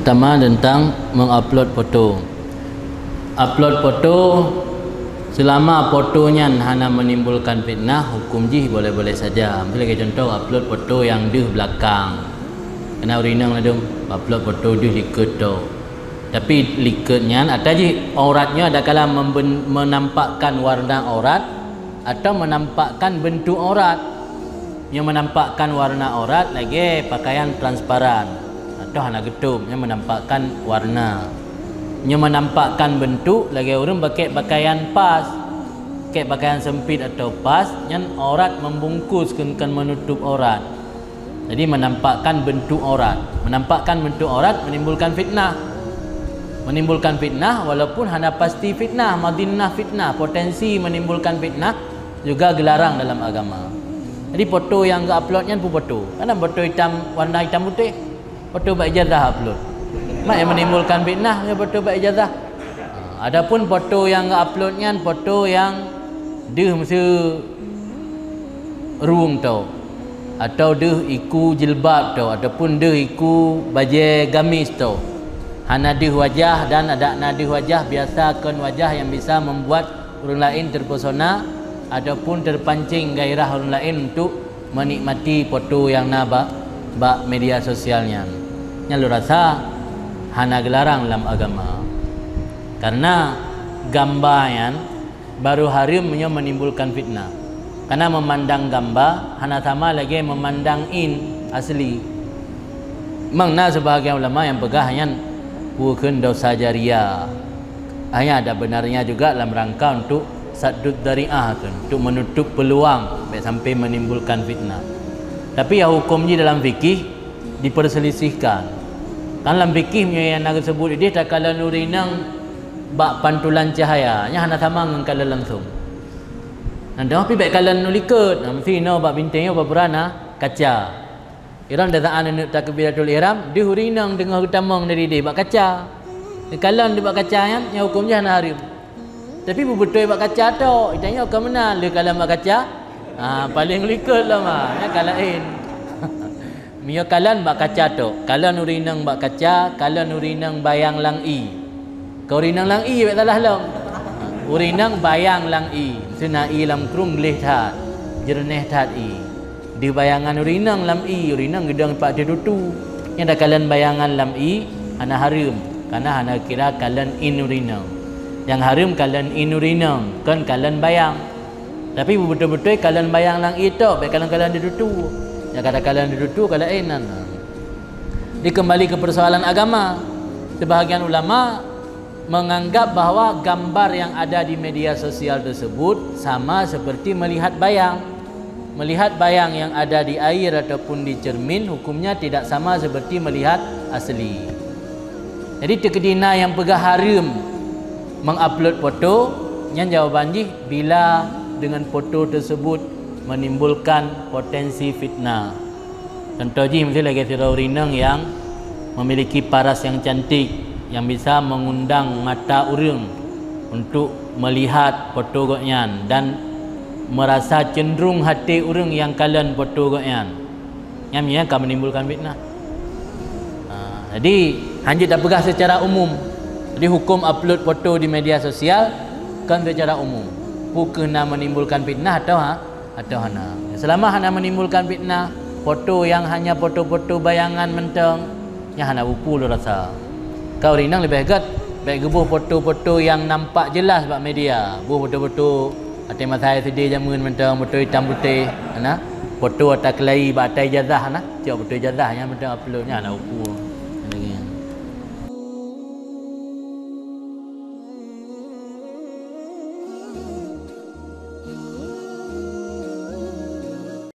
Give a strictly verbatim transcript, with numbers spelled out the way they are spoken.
Pertama, tentang mengupload foto. Upload foto, selama foto nyan hana menimbulkan fitnah, hukum jih boleh-boleh saja. Ambil lagi contoh, upload foto nyang deuh belakang. Kena ureueng inong ladum, upload foto deuh likot tu. Tapi likot nyan ata jih aurat nyoe adakala memben-, menampakkan warna aurat atau menampakkan bentuk aurat. Nyoe menampakkan warna aurat lagée pakaian transparan atau hana geutum, nyoe menampakkan warna. Nyoe menampakkan bentuk lagée ureueng pakai pakaian pas, pakai pakaian sempit atau pas, nyan aurat membungkus, kon menutup aurat. Jadi menampakkan bentuk aurat. Menampakkan bentuk aurat menimbulkan fitnah. Menimbulkan fitnah walaupun hana pasti fitnah, madhinnah fitnah, potensi menimbulkan fitnah juga geularang dalam agama. Jadi foto nyang geu-upload nyan peue foto? Kan foto hitam, warna hitam putih. Foto bak ijazah upload. Mak nyang menimbulkan fitnah nyan foto bak ijazah. Ha, adapun foto nyang geu-upload nyan foto nyang deuh miseue rueng tu, atau deuh iku jilbab tu, ataupun deuh iku bajée gamis tu. Hana deuh wajah dan adak na deuh wajah biasa kon wajah nyang bisa membuat ureueng laén terpesona ataupun terpancing gairah ureueng laén untuk menikmati foto nyang na bak, bak media sosial nyan. Nyan lôn rasa hana geularang lam agama. Karena gamba nyan baru hareuem meunyoe menimbulkan fitnah. Karena memandang gamba hana sama lagée memandang in asli. Memang na sebahagian ulama nyang peugah nyan peue kheun dosa jariah. Hanya ada benarnya juga dalam rangka untuk saddud dzari'ah tu, untuk menutup peluang bèk sampai menimbulkan fitnah. Tapi ya hukum jih dalam fikih diperselisihkan. Kan lam fikih meunyoe nyang na geusebut ideh takalon ureueng inong bak pantulan cahaya, nyan hana sama ngon kalon langsung. Nah, tapi bèk kalon u likot. Nah, meusti inoe bak bintéh nyoe bak peurana kaca. Iran dasaan aneuk takbiratul ihram, deuh ureueng inong teungoh geutamong dari ideh bak kaca. Geukalon di bak kaca nyan, nyan hukum jih hana hareuem. Tapi beubeutôi bak kaca tok, itanyoe ka meunan lheueh kalon bak kaca. Ha, paléng likot lom ha, nyan ka laén. Meunyoe kalon bak kaca tok, kalon ureueng inong bak kaca, kalon ureueng inong bayang lam ie. Keu ureueng inong lam ie bèk salah lom. Ureueng inong bayang lam ie, meuseu na ie lam krueng gleh that, jeureunéh that ie. Deuh bayangan ureueng inong lam ie, ureueng inong geudong pat deuh tutu. Nyan takalon bayangan lam ie hana hareuem, karena hana kira kalon in ureueng inong. Nyang hareuem kalon in ureueng inong, kon kalon bayang. Tapi beubeutôi-beutôi kalon bayang lam ie tok, bèk kalon-kalon deuh tutu. Nyang ka takalon deuh tutu ka laén nan. Jadi kembali ke persoalan agama. Sebahagian ulama menganggap bahwa gambar yang ada di media sosial tersebut sama seperti melihat bayang. Melihat bayang yang ada di air ataupun di cermin hukumnya tidak sama seperti melihat asli. Jadi teukeudi na nyang peugah hareuem mengupload foto, nyan jawaban jih bila dengan foto tersebut menimbulkan potensi fitnah. Contoh jih miseue lagée sidroe ureueng inong nyang memiliki paras nyang cantik, nyang bisa mengundang mata ureueng untuk melihat foto gobnyan dan merasa cenderung hati ureueng nyang kalon foto gobnyan. Nyan nyang ka menimbulkan fitnah. Ha, jadi hanjeuet tapeugah secara umum. Jadi hukum upload foto di media sosial kan secara umum. Peue keuh na menimbulkan fitnah atau ha, atau hana. Selama hana menimbulkan fitnah, foto nyang hanya foto-foto bayangan mantong, nyan hana peue-peue lôn rasa. Ka ureueng inong leubeh gét, bèk geuboh foto-foto nyang nampak jelas bak media. Boh foto-foto até masa SD jameun mantong, foto itam putéh, hana. Foto ata keulayi bak ata ijazah, hana. Cok foto ijazah nyan mantong upload, nyan hana peue-peue.